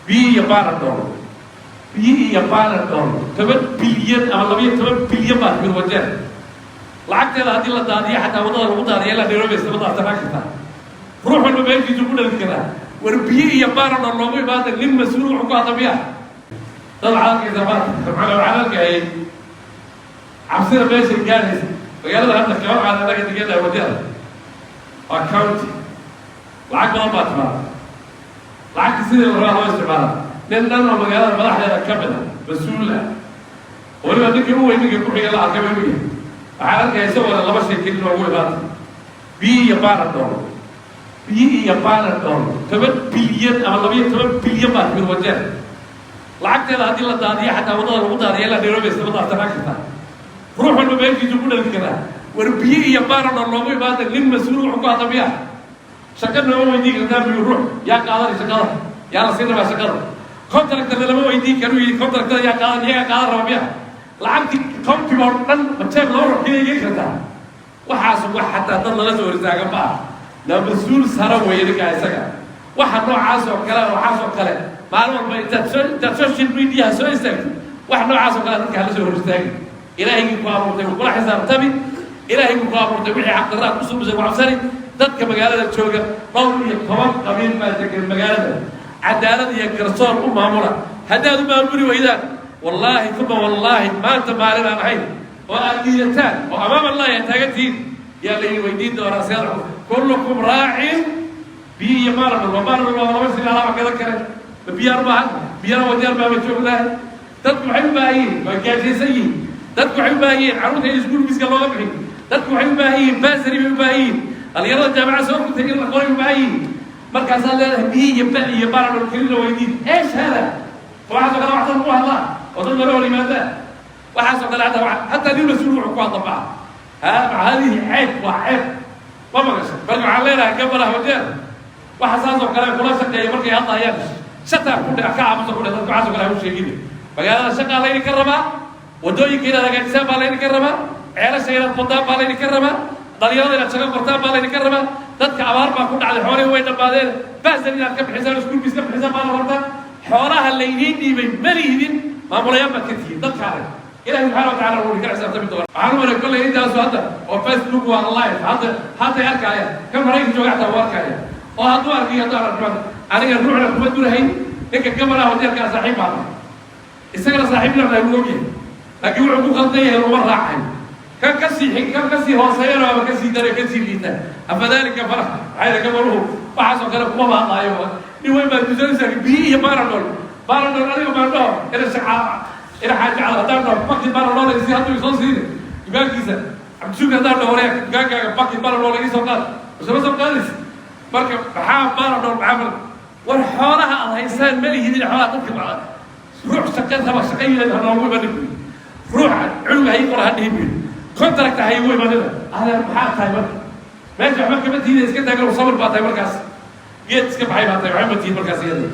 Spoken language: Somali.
Biyo iyo Panadol, biyo iyo Panadol, 10 bilyan ama 12 bilyan baa timid Wajeer. Lacagteeda haddii la daadiyo, xataa waddada lagu daadiya, ilaa Nairobi isma daadsanaan kartaa. Ruux walba meeshiisu ku dhali karaa. War biyo iyo Panadol loogu imaada, nin mas-uul wuxuu ku hadla miya? Dad waxaad arkaysaa maanta, maxaa waxaan arkayay cabsida meeshay gaaraysa. Magaalada hadda kaba waxaan anaga degenahay, Wajeer waa county, lacag badan baa timaada. Lacagta sidii la rabaa loo isticmaala. Nin dhan oo magaalada madaxdeeda ka mid a, mas-uul ah, weliba ninkii u weyn, ninka ku-xiga la arkay bay u yahay, waxaan arkaya isagoo laba shay keli noogu imaata: biyo iyo Panadol. Biyo iyo Panadol, 10 bilyan ama 12 bilyan baa timid Wajeer. Lacagteeda haddii la daadiyo, xataa waddada lagu daadiya, ilaa Nairobi isma daadsanaan kartaa. Ruux walba meeshiisu ku dhali karaa. War biyo iyo Panadol loogu imaada, nin mas-uul wuxuu ku hadla miya? Shaqo nooma weydiin kartaa biyo. Ruux yaa qaadanay shaqada? Yaa la siin rabaa shaqada? Contractorna lama weydiin karu yidhi. Contractada yaa qaadan? Iyagaa qaadan raba miya? Lacagtii countiga oo dhan majeeb laba ruux keliya geli kartaa? Waxaas wax xataa dad lala soo horistaaga ma ah. Na mas-uul sara weeye ninkaa isaga. Waxa noocaas oo kale, waxaas oo kale, maalin walba intaad social mediaha soo istaagtid, wax noocaas oo kale dadka hala soo hor istaagi. Ilaahigii ku abuurtay wuu kula xisaabtami. Ilaahigii ku abuurtay wixii xaqdarraa ku suubisay ku cabsani. Dadka magaalada jooga, dhowr iyo toban qabiil baa degan magaalada. Cadaalad iyo garsoor u maamula. Haddaad u maamuli weydaan, wallaahi uma wallaahi, maanta maalin aan ahayn oo aad diidataan oo amaam Allahi aad taagan tihiin yaa laydin weydiin doonaa. Sidaad kullukum raacin. Biyo iyo Panadol, waa Panadol, waa laba shil, alaaba gadan kare. Ma biyaan u baahan? Biyana Wajeer baaba joognahay. Dadku waxay u baahan yihiin, waa gaajaysan yihiin. Dadku waxay u baahan yihiin carruurta in iskuul miska looga bixin. Dadku waxay u baahan yihiin bursary bay u baahan yihiin. Dhalinyarada jaamacad soo gutay in la qoray u baahan yihiin. Markaasaad leedahay biyo iyo ba iyo Panadol kelina weydiin. Eesh hada? Waxaasoo kale wax dad ku hadlaa oo dad lala hor yimaadaan, waxaasoo kale hataa nin mas-uul wuxuu ku hadla maa ha maca hadihi ceeb, waa ceeb, ma maqashay? Marka waxaan leenahay gabaraha Wajeer, waxa saas oo kale kula shaqeeya markay hadlayaan, shataa ku dhe, ka aamusa ku dhe. Dadka waxaasoo kale ha u sheegin. Magaalada shaqaa laydinka rabaa. Waddooyinka inaad hagaajisaan baa laydinka rabaa. Ceelasha inaad qodaan baa laydinka rabaa. Dhalinyarada inaad shaqo qortaan baa laydinka rabaa. Dadka abaar baa ku dhacday, xoolihii way dhammaadeen. Bursary inaad ka bixisaan, school fees ka bixisaan baa la rabtaa. Xoolaha laydiin dhiibay ma lihidin, maamulayaal baad ka tihiin. Dadkaale Ilahi subxana wa tacala wuu ka xisaabtami doona. Waxaan u maray kollay intaasu hadda oo Facebook waa live hadda, hadday arkaya. Kan Maraykan jooga xataa wuu arkaya, oo hadduu arkayo, hadduu arko, aniga ruuxna kuma durahayn. Ninka gabanaha Wajeerkaa saaxiib baa nahay, isagana saaxiib lanahay, wuu ogyahay, laakiin wuxuu ku qaldan yahay laguma raacay. Kan kasii kan kasii hooseeyana waaba kasii daray, kasii liita. Afadaalika fara maxay gabaruhu waxaasoo kale kuma mahadlaayo. Nin weyn baa tusanaysaa biyo iyo Panadol. Panadol aniga baan dhaho ina shacaa ina xaaji cad haddaan dhaho baki Panadol si hadduu isoo siini dukaankiisa Cabdisuuki, haddaan dhaho waryaa, dukaankaaga baki Panadol ii soo qaad, masama soo qaadaysa? Marka maxaa Panadol? Maxaa war xoolaha aad haysaan ma lihidin. Xoolaha dadka ruux shaqa raba shaqa yidhahda ha noogu imanin buyi. Ruuxa cunuga hay qora ha dhihin buyi. Contract ha igu imanina. Adeer, maxaa tahay marka? Meesha waxba kama tiida, iska taagan. Sabir baa tahay markaas, geed iska baxay baa tahay, waxba ma tiid markaas iyada.